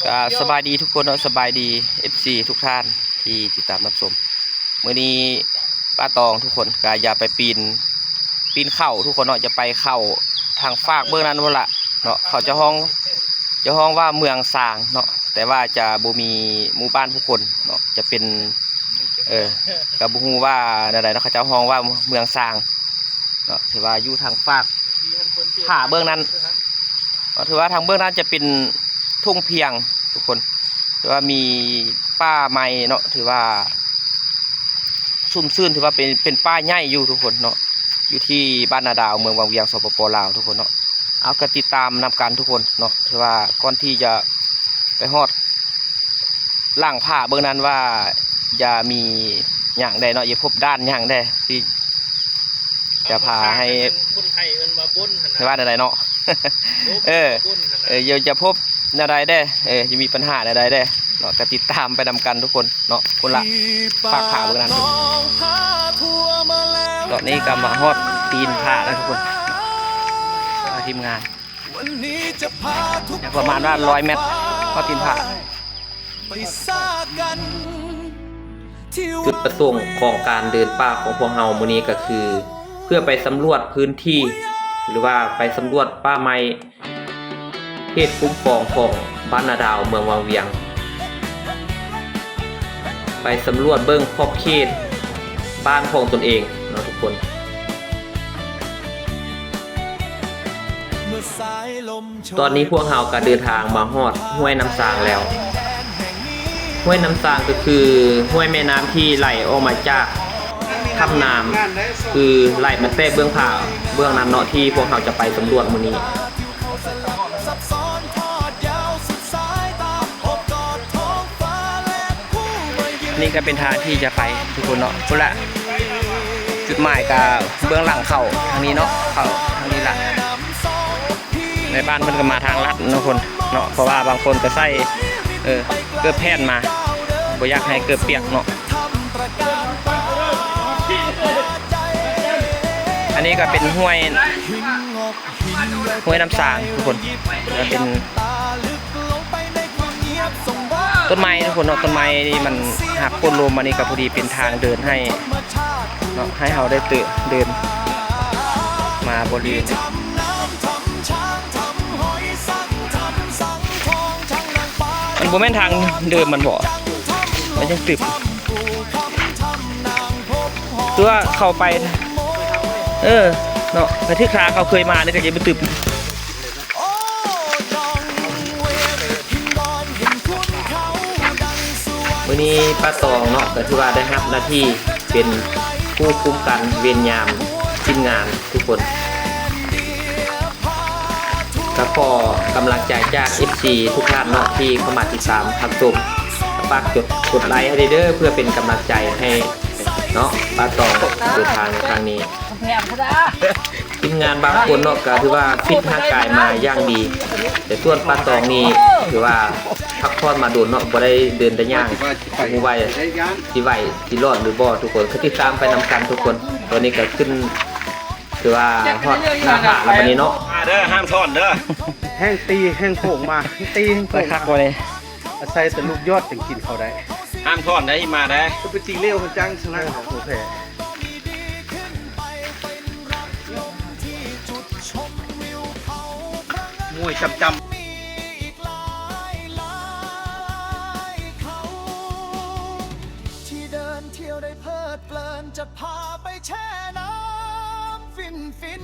ກໍສະບາຍດີທຸກຄົນເນາະ ສະບາຍດີເອັຟຊີທຸກທ່ານທີ່ຕິດຕາມຮັບຊົມ. ມື້ນີ້ປ້າຕອງທຸກຄົນກໍຢາກໄປປີນ ປີນເຂົ້າທຸກຄົນເນາະ ຈະໄປເຂົ້າທາງຟາກເບື້ອງນັ້ນພຸ້ນລະເນາະ. ເຂົາຈະຮ້ອງ ຈະຮ້ອງວ່າເມືອງຊາງເນາະ ແຕ່ວ່າຈະບໍ່ມີໝູ່ບ້ານຜູ້ຄົນເນາະ ຈະເປັນ ເອີ ກໍບໍ່ຮູ້ວ່າແນວໃດເນາະ ເຂົາເຈົ້າຮ້ອງວ່າເມືອງຊາງເນາະ ຖືວ່າຢູ່ທາງຟາກຜາເບື້ອງນັ້ນເນາະ. ຖືວ່າທາງເບື້ອງນັ້ນຈະເປັນທົ່ງພຽງທຸກຄົນ ຖືວ່າມີປ່າໄມ້ເນາະ ຖືວ່າຊຸ່ມຊື່ນ ຖືວ່າເປັນ ເປັນປ່າໃຫຍ່ຢູ່ທຸກຄົນເນາະ ຢູ່ທີ່ບ້ານນາດາວ ເມືອງວັງວຽງ ສປປ ລາວ ທຸກຄົນເນາະ. ເອົາ ກໍຕິດຕາມນຳກັນທຸກຄົນເນາະ ຖືວ່າກ່ອນທີ່ຈະໄປຮອດຫຼັງຜາເບື້ອງນັ້ນວ່າຈະມີຫຍັງແດ່ເນາະ ຈະພົບດ່ານຫຍັງແດ່ ທີ່ຈະພາໃຫ້ ຄົນໄທເອີ້ນວ່າບົນຫັ້ນນະ ໃຫ້ວ່າແນວໃດເນາະ ບົນ ເອີ ບົນຫັ້ນນະ ເອີ ຈະ ຈະພົບແນວໃດແດ່ ເອີ ຈະມີບັນຫາແນວໃດແດ່ເນາະ ກໍຕິດຕາມໄປນຳກັນທຸກຄົນ ເນາະ ພຸ້ນລະ ປາກຜາເບິ່ງນັ້ນ. ຕອນນີ້ກໍມາຮອດຕີນຜາແລ້ວທຸກຄົນ ທີມງານ ປະມານວ່າຮ້ອຍແມັດ ຮອດຕີນຜາ. ຈຸດປະສົງຂອງການເດີນປ່າຂອງພວກເຮົາມື້ນີ້ກໍຄື ເພື່ອໄປສຳຫຼວດພື້ນທີ່ ຫຼືວ່າໄປສຳຫຼວດປ່າໄມ້ ເຂດຄຸ້ມຄອງຂອງບ້ານນາດາວ ເມືອງວັງວຽງ ໄປສຳຫຼວດເບິ່ງຂອບເຂດບ້ານຂອງຕົນເອງເນາະທຸກຄົນ. ຕອນນີ້ພວກເຮົາກໍເດີນທາງມາຮອດຫ້ວຍນ້ຳຊາງແລ້ວ. ຫ້ວຍນ້ຳຊາງກໍຄືຫ້ວຍແມ່ນ້ຳທີ່ໄຫຼອອກມາຈາກຖ້ຳນ້ຳ ຄືໄຫຼມາແຕກເບື້ອງຜາເບື້ອງນັ້ນເນາະ ທີ່ພວກເຮົາຈະໄປສຳຫຼວດມື້ນີ້. ນີ້ກໍເປັນທາງທີ່ຈະໄປທຸກຄົນເນາະ ພຸ້ນລະ ຈຸດໝາຍກໍເບື້ອງຫຼັງເຂົ້າທາງນີ້ເນາະ ເຂົ້າທາງນີ້ລະ. ແມ່ບ້ານເພິ່ນກໍມາທາງລັດເນາະຄົນເນາະ ເພາະວ່າບາງຄົນກໍໃສ່ ເອີ ເກີບແຜ່ນມາ ບໍ່ຢາກໃຫ້ເກີບປຽກເນາະ. ອັນນີ້ກໍເປັນຫ້ວຍ ຫ້ວຍນ້ຳຊາງທຸກຄົນ ກໍເປັນຕົ້ນໄມ້ທຸກຄົນເນາະ ຕົ້ນໄມ້ນີ້ມັນຮັບໂຄ່ນລົມ ອັນນີ້ກໍພໍດີເປັນທາງເດີນໃຫ້ເນາະ ໃຫ້ເຮົາໄດ້ເຕີ ເດີນມາບໍລິເວນ ມັນບໍ່ແມ່ນທາງເດີມມັນບໍ ມັນຍັງຕຶບ ຕົວເຂົ້າໄປ ເອີ ເນາະ ໄປຖືກທາງເຂົາເຄີຍມານີ້ກໍຈະບໍ່ຕຶບ. ມື້ນີ້ປ້າຕອງເນາະ ກໍຖືວ່າໄດ້ຮັບໜ້າທີ່ເປັນຜູ້ຄຸມກັນເວນຍາມທີມງານທຸກຄົນ ກໍຂໍກຳລັງໃຈຈາກເອັຟຊີທຸກທ່ານເນາະ ທີ່ເຂົ້າມາຕິດຕາມຮັບຊົມ ຝາກກົດ ກົດໄລໃຫ້ເດີ ເພື່ອເປັນກຳລັງໃຈໃຫ້ເນາະ ປ້າຕອງເດີນທາງໃນຄັ້ງນີ້. ທີມງານບາງຄົນເນາະ ກໍຖືວ່າຟິດຮ່າງກາຍມາຢ່າງດີ ແຕ່ສ່ວນປ້າຕອງນີ້ຖືວ່າພັກຜ່ອນມາດົນເນາະ ບໍ່ໄດ້ເດີນໄດ້ຍ່າງ ບໍ່ຮູ້ວ່າຊິໄຫວຊິລອດຫຼືບໍ່ທຸກຄົນ ກໍຕິດຕາມໄປນຳກັນທຸກຄົນ. ຕອນນີ້ກໍຂຶ້ນ ຖືວ່າຮອດໜ້າຜາແລ້ວບັດນີ້ເນາະ ມາເດີ ຫ້າມຖອນເດີ ແຮ່ງຕີແຮ່ງໂພງມາ ຕີແຮ່ງໂພງ ຄັກບໍ່ນີ້ ອາໄສແຕ່ລູກຍອດຈຶ່ງກິນເຂົ້າໄດ້ ຫ້າມຖອນໄດ້ ມາໄດ້ ໄປຕີເຫຼວຫັ້ນຈັ່ງຊະນະ ໂອເຄ. ມວຍຈຳໆ ທີ່ເດີນທ່ຽວໄດ້ເພີດເພີນ ຈະພາໄປແຊ່ນ້ຳຟິນ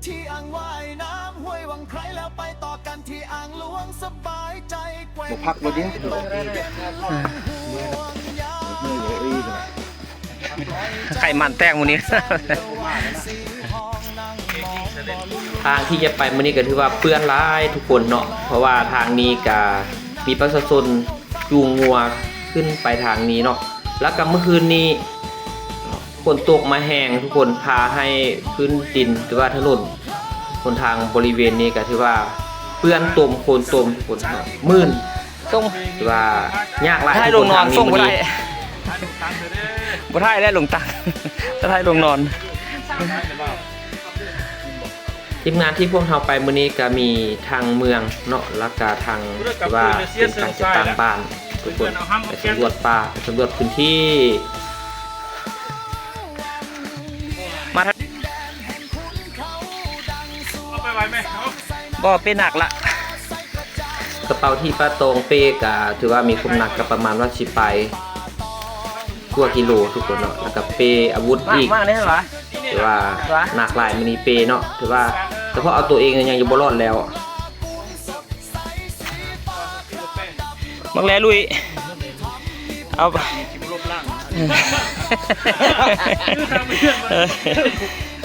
ໆ ທີ່ອ່າງວ່າຍນ້ຳຫ້ວຍວັງໄພ ແລ້ວໄປຕໍ່ກັນທີ່ອ່າງຫຼວງສະບາຍໃຈ ແກວ່ງ ບໍ່ພັກບໍ່ເດ້ ເມື່ອຍແລ້ວ ເມື່ອຍແລ້ວ ໄຂມັນແຕກມື້ນີ້ ທາງທີ່ຈະໄປມື້ນີ້ກໍຖືວ່າເປື້ອນຫຼາຍທຸກຄົນເນາະ ເພາະວ່າທາງນີ້ກະມີປະຊາຊົນຈູງງົວຂຶ້ນໄປທາງນີ້ເນາະ ແລ້ວກະມື້ຄືນນີ້ຝົນຕົກມາແຮງທຸກຄົນ ພາໃຫ້ພື້ນດິນ ຫຼືວ່າຖະໜົນຫົນທາງບໍລິເວນນີ້ກະຖືວ່າເປື້ອນຕົມໂຄນຕົມທຸກຄົນເນາະ ມື່ນ ສົ່ງ ຖືວ່າຍາກຫຼາຍ ຖ່າຍລົງນອນ ທຸກຄົນ ທາງນີ້ ສົ່ງບໍ່ໄດ້ ບໍ່ຖ່າຍແລ້ວລົງຕັກ ຖ້າຖ່າຍລົງນອນ. ທີມງານທີ່ພວກເຮົາໄປມື້ນີ້ກໍມີທາງເມືອງເນາະ ແລ້ວກໍທາງທີ່ວ່າເປັນການຈັດຕັ້ງບ້ານ ທຸກຄົນໄປສຳຫຼວດປ່າ ໄປສຳຫຼວດພື້ນທີ່ ມາທາງ ບໍ່ເປັນໜັກລະ ກະເປົາທີ່ປ້າຕອງເປ້ກະຖືວ່າມີຄວາມໜັກກະປະມານວ່າສິບປາຍກວ່າກິໂລທຸກຄົນເນາະ ແລ້ວກະເປ້ອາວຸດອີກ ຖືວ່າໜັກຫຼາຍມື້ນີ້ເປ້ເນາະ ຖືວ່າສະເພາະເອົາໂຕເອງຍັງຢູ່ບໍ່ລອດແລ້ວ. ບັກແລລຸຍ ເອົາ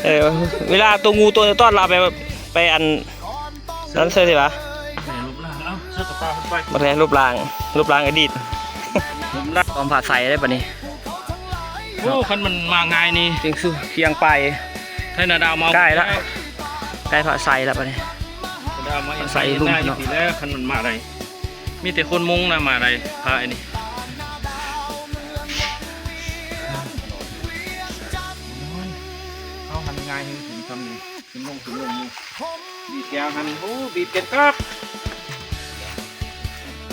ເອີ ເວລາໂຕງູໂຕຕອດລາວໄປ ໄປອັນ ນັ້ນເຊີຍຊິວະ ບັກແລຮູບຮ່າງ ຮູບຮ່າງອະດີດ ຕອມຜ້າໃສໄດ້ປະນີ້. ໂອ້ ຄັນມັນມາງ່າຍນີ້ ຈຶ່ງສຸ ພຽງໄປ ໃຫ້ນາດາວມາ ໃກ້ລະ ໃກ້ພະໄຊລະບາດນີ້ ນາດາວມາ ພະໄຊລຸ້ມເນາະ ແລ້ວ ຄັນມັນມາໄດ້ ມີແຕ່ຄົນມົງນະມາໄດ້ ພະໄອ້ນີ້ ເຮົາຫັ້ນງ່າຍ ເຮົາຂຶ້ນຊ່ຳນີ້ ຂຶ້ນລົງ ຂຶ້ນລົງນີ້ ບີບແກ້ວຫັ້ນ ໂອ້ ບີບເປັນກອກ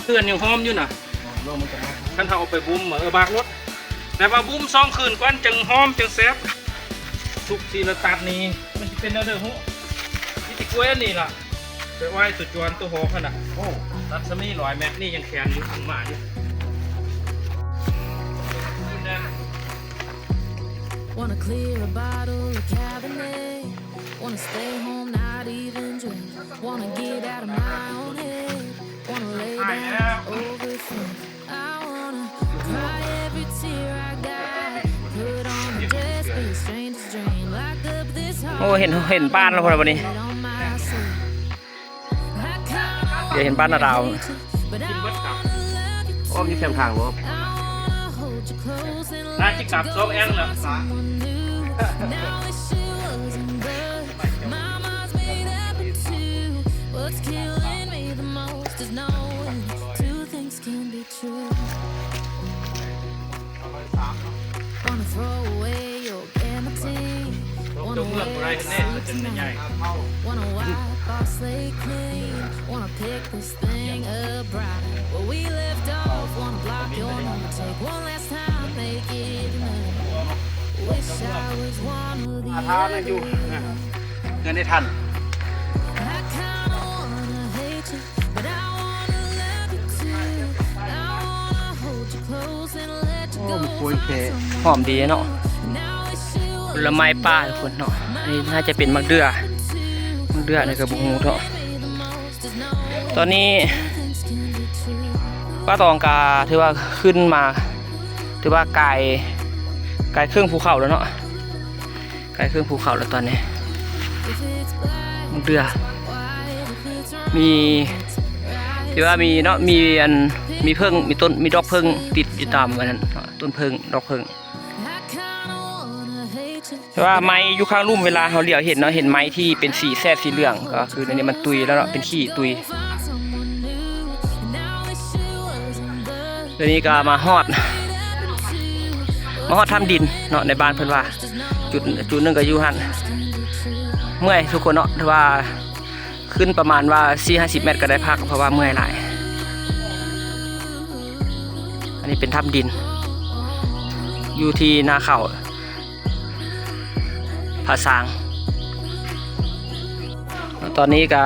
ເຮືອນຍັງຫອມຢູ່ນະ ຄັນເຮົາເອົາໄປບຸ້ມ ເອີ ບາກລົດ ແຕ່ວ່າບຸ້ມສອງຄືນກ່ອນ ຈຶ່ງຫອມ ຈຶ່ງແຊບ ສຸກສີລະຕັດນີ້ ມັນຊິເປັນແນວໃດຮູ້ ມີແຕ່ກ້ວຍອັນນີ້ລະ ໄປໄວ້ຕົວຈວນຕົວຫອກຫັ້ນນະ ໂອ້ ຕັດສະມີຮ້ອຍແມັດ ນີ້ຍັງແຂນຢູ່ ຍັງມາຢູ່. Wanna clear a bottle of Cabernet. Wanna stay home, not even drink. Wanna get out of my own head. Wanna lay down and overthink. I wanna cry every tear I got. Put on a dress, be a stranger's dream. Lock up this heart. ໂອ້ ເຫັນ ເຫັນບ້ານແລ້ວພຸ້ນລະບັດນີ້. ດຽວເຫັນບ້ານນາດາວ ອ້ອມຢູ່ແຄມທາງບໍ່? ໜ້າຊິກັບສອງແອງແລ້ວ. Wanna throw away your glamity. Wanna wear a suit tonight. Wanna wipe our slate clean. Wanna pick this thing up right where we left off. Wanna block your number. Take one last time, make it another. Wish I was one of the others. ເຮືອນໄອ້ທັນ I kinda wanna hate you. ໂອ້ ມັນໂກຍແທ້ ຫອມດີເນາະ ຜົນລະໄມ້ປ່າທຸກຄົນເນາະ ອັນນີ້ໜ້າຈະເປັນໝາກເດື່ອ ໝາກເດື່ອນີ້ກະບໍ່ຮູ້ເນາະ. ຕອນນີ້ປ້າຕອງກະຖືວ່າຂຶ້ນມາ ຖືວ່າກາຍ ກາຍເຄິ່ງພູເຂົາແລ້ວເນາະ. ໃກ້ເຄິ່ງພູເຂົາແລ້ວຕອນນີ້ ເດືອ ມີ ທີ່ວ່າມີເນາະ ມີອັນ ມີເຜິ້ງ ມີຕົ້ນ ມີດອກເຜິ້ງຕິດຢູ່ຕາມອັນນັ້ນເນາະ ຕົ້ນເຜິ້ງ ດອກເຜິ້ງ. ແຕ່ວ່າໄມ້ຢູ່ຂ້າງລຸ່ມ ເວລາເຮົາຫຼຽວເຫັນເນາະ ເຫັນໄມ້ທີ່ເປັນສີແສດສີເຫຼືອງ ກໍຄືໃນນີ້ມັນຕຸຍແລ້ວເນາະ ເປັນຂີ້ຕຸຍ. ດຽວນີ້ກໍມາຮອດ ມາຮອດຖ້ຳດິນເນາະ ໃນບ້ານເພິ່ນວ່າ ຈຸດ ຈຸດໜຶ່ງກໍຢູ່ຫັ້ນ. ເມື່ອຍທຸກຄົນເນາະ ຖືວ່າຂຶ້ນປະມານວ່າສີ່ຫ້າສິບແມັດກໍໄດ້ພັກ ເພາະວ່າເມື່ອຍຫຼາຍ. ອັນນີ້ເປັນຖ້ຳດິນ ຢູ່ທີ່ນາເຂົ້າ ຜາສາງ. ຕອນນີ້ກໍ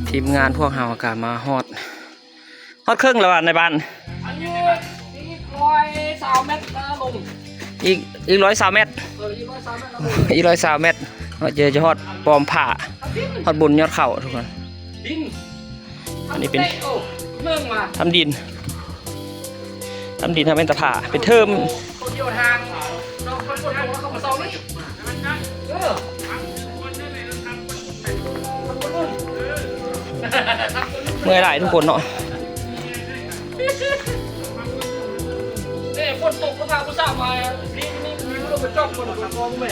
ທີມງານພວກເຮົາກໍມາຮອດ ຮອດເຄິ່ງແລ້ວຫວາ ໃນບ້ານ? ອັນນີ້ອີກຮ້ອຍຊາວແມັດນະລຸງ. ອີກ ອີກຮ້ອຍຊາວແມັດ? ເອີ ອີກຮ້ອຍຊາວແມັດນະລຸງ. ອີກຮ້ອຍຊາວແມັດ ເຮົາຈະ ຈະຮອດປ້ອມຜາ ຮອດບົນຍອດເຂົາທຸກຄົນ. ອັນນີ້ເປັນຖ້ຳດິນ ຖ້ຳດິນ ຖ້ຳແມ່ນຕາຜາ ເປັນເທີມ. ເມື່ອຍຫຼາຍທຸກຄົນເນາະ. ເດ້ ຝົນຕົກກໍພາຜູ້ສາວມາ ນີ້ ນີ້ ນີ້ລົງໄປຈອກຄົນ ແມ່.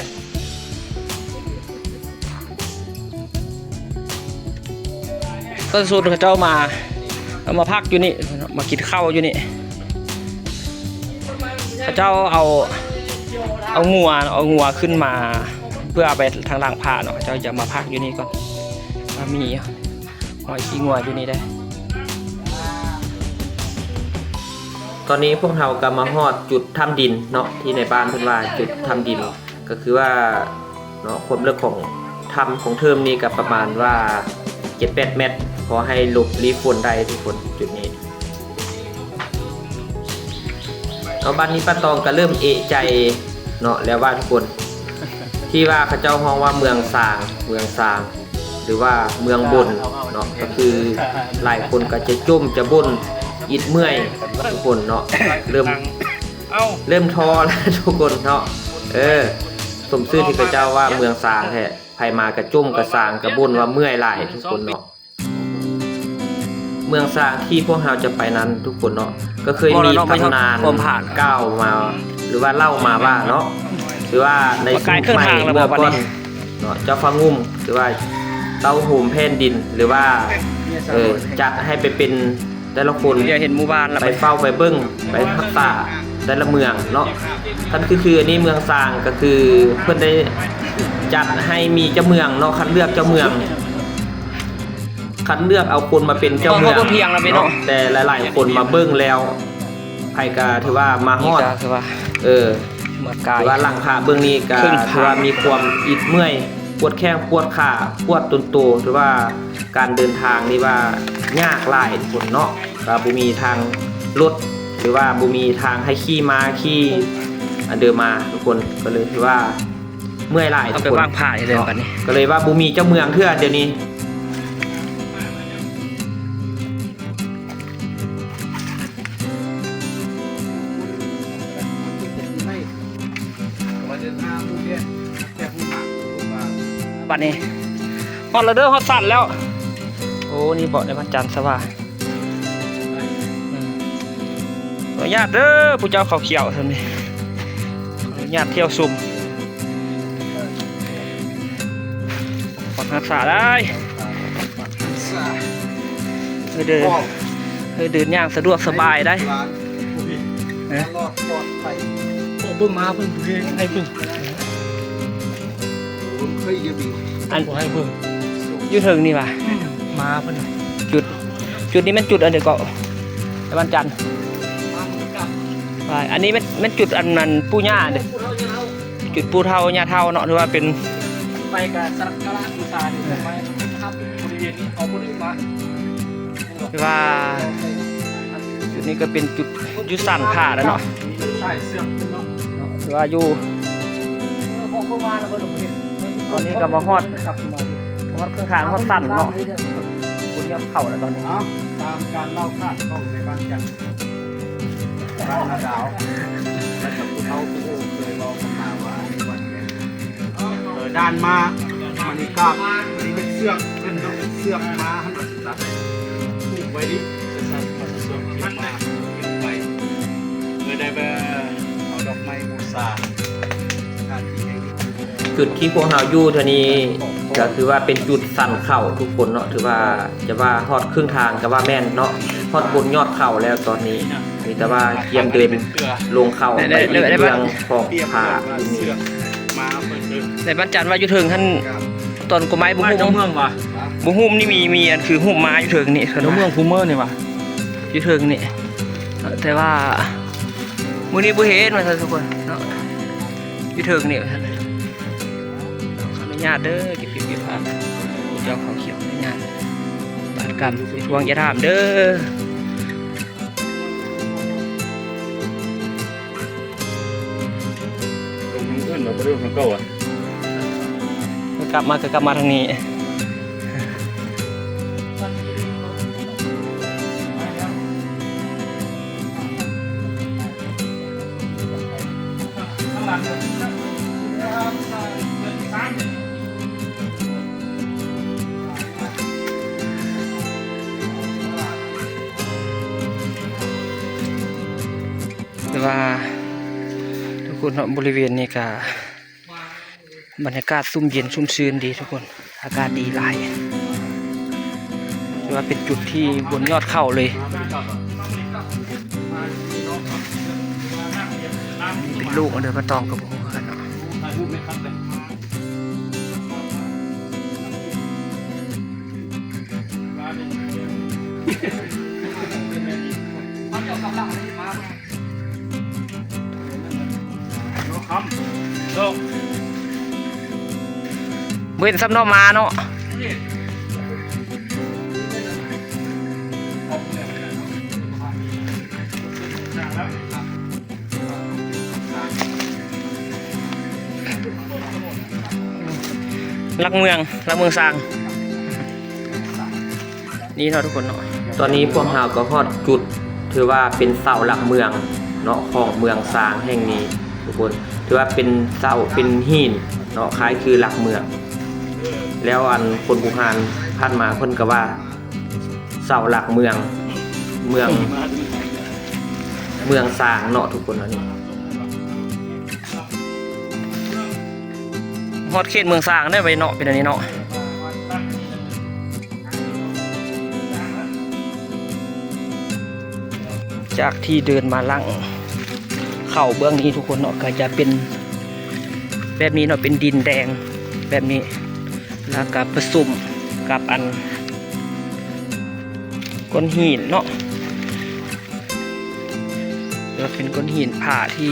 ປະຊາຊົນເຂົາເຈົ້າມາ ເອົາມາພັກຢູ່ນີ້ ມາກິນເຂົ້າຢູ່ນີ້. ເຂົາເຈົ້າເອົາ ເອົາງົວ ເອົາງົວຂຶ້ນມາ ເພື່ອເອົາໄປທາງລ້າງຜ້າເນາະ. ເຈົ້າຈະມາພັກຢູ່ນີ້ກ່ອນ ວ່າມີຮອຍຂີ້ງົວຢູ່ນີ້ເດ້. ຕອນນີ້ພວກເຮົາກໍມາຮອດຈຸດຖ້ຳດິນເນາະ ທີ່ໃນບ້ານເພິ່ນວ່າຈຸດຖ້ຳດິນ ກໍຄືວ່າເນາະ ຄວາມເລິກຂອງຖ້ຳຂອງເທີມນີ້ກໍປະມານວ່າເຈັດແປດແມັດ ພໍໃຫ້ຫຼົບຫຼີ້ຝົນໄດ້ທຸກຄົນ ຈຸດນີ້. ເອົາ ບັດນີ້ປ້າຕອງກໍເລີ່ມເອະໃຈເນາະ ແລ້ວວ່າທຸກຄົນ ທີ່ວ່າເຂົາເຈົ້າຮ້ອງວ່າເມືອງຊາງ ເມືອງຊາງ ຫຼືວ່າເມືອງບົນເນາະ ກໍຄືຫຼາຍຄົນກໍຈະຈົ່ມຈະບົ່ນອິດເມື່ອຍທຸກຄົນເນາະ ເລີ່ມ ເລີ່ມທໍ້ແລ້ວທຸກຄົນເນາະ. ເອີ ສົມຊື່ທີ່ເຂົາເຈົ້າວ່າເມືອງຊາງແທ້ ໃຜມາກະຈົ່ມກະຊາງກະບົ່ນວ່າເມື່ອຍຫຼາຍທຸກຄົນເນາະ. ເມືອງຊາງທີ່ພວກເຮົາຈະໄປນັ້ນທຸກຄົນເນາະ ກໍເຄີຍມີຕຳນານກ່າວມາ ຫຼືວ່າເລົ່າມາວ່າເນາະ ຄືວ່າໃນຊຸມໃໝ່ເມື່ອກ່ອນເນາະ ເຈົ້າຟ້າງຸ່ມ ຫຼືວ່າເຕົ້າໂຮມແຜ່ນດິນ ຫຼືວ່າ ເອີ ຈັດໃຫ້ໄປເປັນ ແຕ່ລະຄົນ ໄປເຝົ້າໄປເບິ່ງໄປຮັກສາແຕ່ລະເມືອງເນາະ. ຄັນຄື ຄືອັນນີ້ເມືອງຊາງ ກໍຄືເພິ່ນໄດ້ຈັດໃຫ້ມີເຈົ້າເມືອງເນາະ ຄັດເລືອກເຈົ້າເມືອງ ຄັດເລືອກເອົາຄົນມາເປັນເຈົ້າເມືອງເນາະ. ແຕ່ຫຼາຍໆຄົນມາເບິ່ງແລ້ວ ໃຜກໍຖືວ່າມາຮອດ ເອີ ຖືວ່າຫຼັງຄາເບື້ອງນີ້ກໍຖືວ່າມີຄວາມອິດເມື່ອຍ ປວດແຂ້ງປວດຂາ ປວດຕົນໂຕ ຖືວ່າການເດີນທາງນີ້ວ່າຍາກຫຼາຍຄົນເນາະ ກໍບໍ່ມີທາງລົດ ຫຼືວ່າບໍ່ມີທາງໃຫ້ຂີ່ມ້າຂີ່ອັນເດີມາທຸກຄົນ ກໍເລີຍຖືວ່າເມື່ອຍຫຼາຍທຸກຄົນເນາະ ກໍເລີຍວ່າບໍ່ມີເຈົ້າເມືອງເທື່ອດຽວນີ້. ບັດນີ້ຮອດແລ້ວເດີ ຮອດສັນແລ້ວ. ໂອ້ ນີ້ເບາະໃນວັນຈັນສະຫວ່າ ອືມ ຂໍອະນຸຍາດເດີ ຜູ້ເຈົ້າເຂົາຂຽວຊັ້ນນີ້ ຂໍອະນຸຍາດທ່ຽວຊົມ ປັກຮັກສາໄດ້ ເດີນ ເດີນຢ່າງສະດວກສະບາຍໄດ໋ ເບິ່ງມາເພິ່ນ ໃຫ້ເບິ່ງ ອັນ ບໍ່ໃຫ້ເບິ່ງ ຢູ່ເທິງນີ້ຫວາ ອືມ ມາເພິ່ນ ຈຸດ ຈຸດນີ້ແມ່ນຈຸດອັນໃດເກາະ ວັນຈັນ ອັນນີ້ແມ່ນ ແມ່ນຈຸດອັນນັ້ນປູ່ຍ່າເດ້ ຈຸດປູ່ເຖົ້າຍ່າເຖົ້າເນາະ ຖືວ່າເປັນ ໄປກະສັກກາລະບູຊານີ້ ໄປທຳບຸນບໍລິເວນນີ້ ເອົາບໍ່ໄດ້ມາ ຖືວ່າຈຸດນີ້ກໍເປັນຈຸດຢູ່ສັນຜາແລ້ວເນາະ ຖືວ່າຢູ່ ຕອນນີ້ກໍມາຮອດ ຮອດເຄິ່ງທາງ ຮອດສັນເນາະ ຄົນຮຽບເຂົ້າແລ້ວຕອນນີ້ ເອົາ ຕາມການເລົ່າຂານຂອງໃນບ້ານຈັນ ບ້ານນາດາວ ແລ້ວກໍຜູ້ເຖົ້າຜູ້ໂອເຄີຍເວົ້າກັນມາວ່າ ເອີ ດ່ານມາ ມານີ້ກາບ ອັນນີ້ເຮັດເຊືອກ ເພິ່ນເຮັດເຊືອກມາຫັ້ນ ປູກໄວ້ນີ້ ເຊືອກມາ ເກັບໄວ້ ເພື່ອໄດ້ແບບເອົາດອກໄມ້ບູຊາ ສະຖານທີ່ແຫ່ງນີ້. ຈຸດທີ່ພວກເຮົາຢູ່ເທື່ອນີ້ ກໍຄືວ່າເປັນຈຸດສັນເຂົາທຸກຄົນເນາະ ຖືວ່າ ຈະວ່າຮອດເຄິ່ງທາງກໍວ່າແມ່ນເນາະ ຮອດບົນຍອດເຂົາແລ້ວຕອນນີ້ ມີແຕ່ວ່າກຽມເດີນລົງເຂົາໄປອີກເບື້ອງຂອງຜາຢູ່ນີ້. ແຕ່ບ້ານຈັນວ່າຢູ່ເທິງຫັ້ນ ຕອນກົມໄມ້ບໍ່ຫຸ້ມ ບໍ່ຫຸ້ມນີ້ມີ ມີອັນຄືຫຸ້ມມ້າຢູ່ເທິງນີ້ ເຈົ້າເມືອງພູເມີນີ້ຫວາ ຢູ່ເທິງນີ້ ແຕ່ວ່າມື້ນີ້ບໍ່ເຫັນວ່າຊັ້ນທຸກຄົນເນາະ ຢູ່ເທິງນີ້ວ່າຊັ້ນ. ຂໍອະນຸຍາດເດີ ເກັບ ເກັບ ເກັບພາບ ເຈົ້າເຂົາຂຽວ ອະນຸຍາດ ບາດກຳ ໄປທວງຢ່າຖາມເດີ. ລົງທາງອື່ນ ເຮົາບໍ່ໄດ້ລົງທາງເກົ່າອະ ກັບມາກໍກັບມາທາງນີ້. ແຕ່ວ່າທຸກຄົນເນາະ ບໍລິເວນນີ້ກະ ບັນຍາກາດຊຸ່ມເຢັນຊຸ່ມຊື່ນດີທຸກຄົນ ອາກາດດີຫຼາຍ ຖືວ່າເປັນຈຸດທີ່ບົນຍອດເຂົາເລີຍ ເປັນລູກເດີ ປ້າຕອງກໍບໍ່ຮູ້ຄືກັນເນາະ. ເຫັນຊ້ຳເນາະ ໝາເນາະ. ຫຼັກເມືອງ ຫຼັກເມືອງຊ້າງ ນີ້ເນາະທຸກຄົນເນາະ. ຕອນນີ້ພວກເຮົາກໍຮອດຈຸດ ຖືວ່າເປັນເສົາຫຼັກເມືອງເນາະ ຂອງເມືອງຊ້າງແຫ່ງນີ້ທຸກຄົນ. ຖືວ່າເປັນເສົາ ເປັນຫີນເນາະ ຄ້າຍຄືຫຼັກເມືອງ. ແລ້ວອັນຄົນບູຮານຜ່ານມາເພິ່ນກໍວ່າ ເສົາຫຼັກເມືອງ ເມືອງ ເມືອງຊ້າງເນາະທຸກຄົນ. ອັນນີ້ຮອດເຂດເມືອງຊ້າງແລ້ວໄວເນາະ ເປັນອັນນີ້ເນາະ. ຈາກທີ່ເດີນມາຫຼັງເຂົ້າເບື້ອງນີ້ທຸກຄົນເນາະ ກໍຈະເປັນແບບນີ້ເນາະ ເປັນດິນແດງແບບນີ້ ແລ້ວກໍປະສົມກັບອັນ ກ້ອນຫີນເນາະ ແລ້ວເປັນກ້ອນຫີນຜາທີ່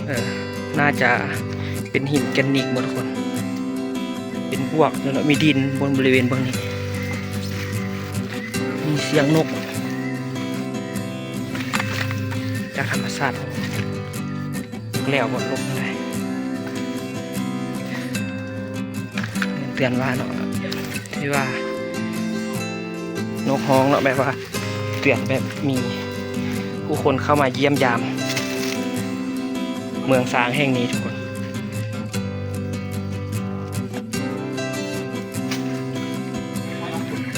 ເອີ ໜ້າຈະເປັນຫີນແກຣນິດບໍ່ທຸກຄົນ ເປັນບວກເນາະ ມີດິນບົນບໍລິເວນເບື້ອງນີ້ ມີສຽງນົກຈາກທຳມະຊາດ ແລ້ວບໍ່ລົບໄດ້ ເຕືອນວ່າເນາະ ທີ່ວ່ານົກຮ້ອງເນາະ ແບບວ່າເຕືອນແບບມີຜູ້ຄົນເຂົ້າມາຢ້ຽມຢາມເມືອງຊ້າງແຫ່ງນີ້ທຸກຄົນ.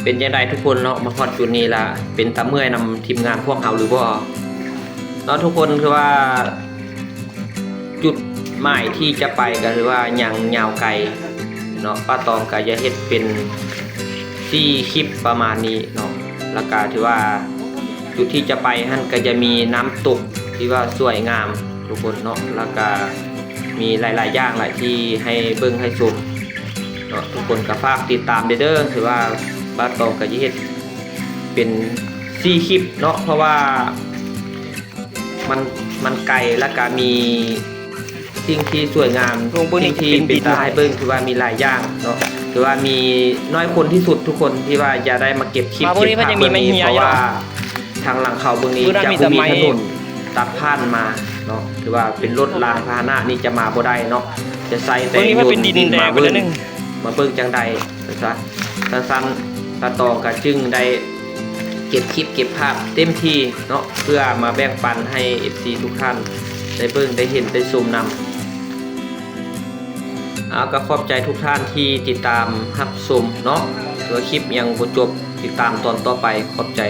ເປັນຈັ່ງໃດທຸກຄົນເນາະ ມາຮອດຈຸດນີ້ລະ ເປັນຕາເມື່ອຍນຳທີມງານພວກເຮົາຫຼືບໍ່ເນາະທຸກຄົນ? ຄືວ່າຈຸດໝາຍທີ່ຈະໄປກໍຄືວ່າຍັງຍາວໄກເນາະ ປ້າຕອງກໍຈະເຮັດເປັນສີ່ຄລິບປະມານນີ້ເນາະ. ແລ້ວກໍຖືວ່າຈຸດທີ່ຈະໄປຫັ້ນກໍຈະມີນ້ຳຕົກທີ່ວ່າສວຍງາມທຸກຄົນເນາະ ແລ້ວກໍມີຫຼາຍໆຢ່າງຫຼາຍທີ່ໃຫ້ເບິ່ງໃຫ້ຊົມ ເນາະ ທຸກຄົນກໍຝາກຕິດຕາມເດີ ເດີ ຖືວ່າປ້າຕອງກໍຈະເຮັດເປັນສີ່ຄລິບເນາະ ເພາະວ່າມັນ ມັນໄກ ແລ້ວກໍມີສິ່ງທີ່ສວຍງາມ ສິ່ງທີ່ເປັນຕາໃຫ້ເບິ່ງ ຖືວ່າມີຫຼາຍຢ່າງເນາະ ຖືວ່າມີນ້ອຍຄົນທີ່ສຸດທຸກຄົນ ທີ່ວ່າຈະໄດ້ມາເກັບຄລິບເກັບພາບເບິ່ງນີ້ ເພາະວ່າທາງຫຼັງເຂົາເບິ່ງນີ້ຈະບໍ່ມີຖະໜົນຕັດຜ່ານມາເນາະ ຖືວ່າເປັນລົດລາງພາຫະນະນີ້ຈະມາບໍ່ໄດ້ເນາະ ຈະໃຊ້ແຕ່ຍົນດິນມາເບິ່ງ ມາເບິ່ງຈັ່ງໃດ ວ່າຊະ ຊັ້ນໆ ປ້າຕອງກໍຈຶ່ງໄດ້ເກັບຄລິບເກັບພາບເຕັມທີ່ເນາະ ເພື່ອມາແບ່ງປັນໃຫ້ເອັຟຊີທຸກທ່ານໄດ້ເບິ່ງໄດ້ເຫັນໄດ້ຊົມນຳ. ເອົາ ກໍຂອບໃຈທຸກທ່ານທີ່ຕິດຕາມຮັບຊົມເນາະ ຖືວ່າຄລິບຍັງບໍ່ຈົບ ຕິດຕາມຕອນຕໍ່ໄປ ຂອບໃຈ.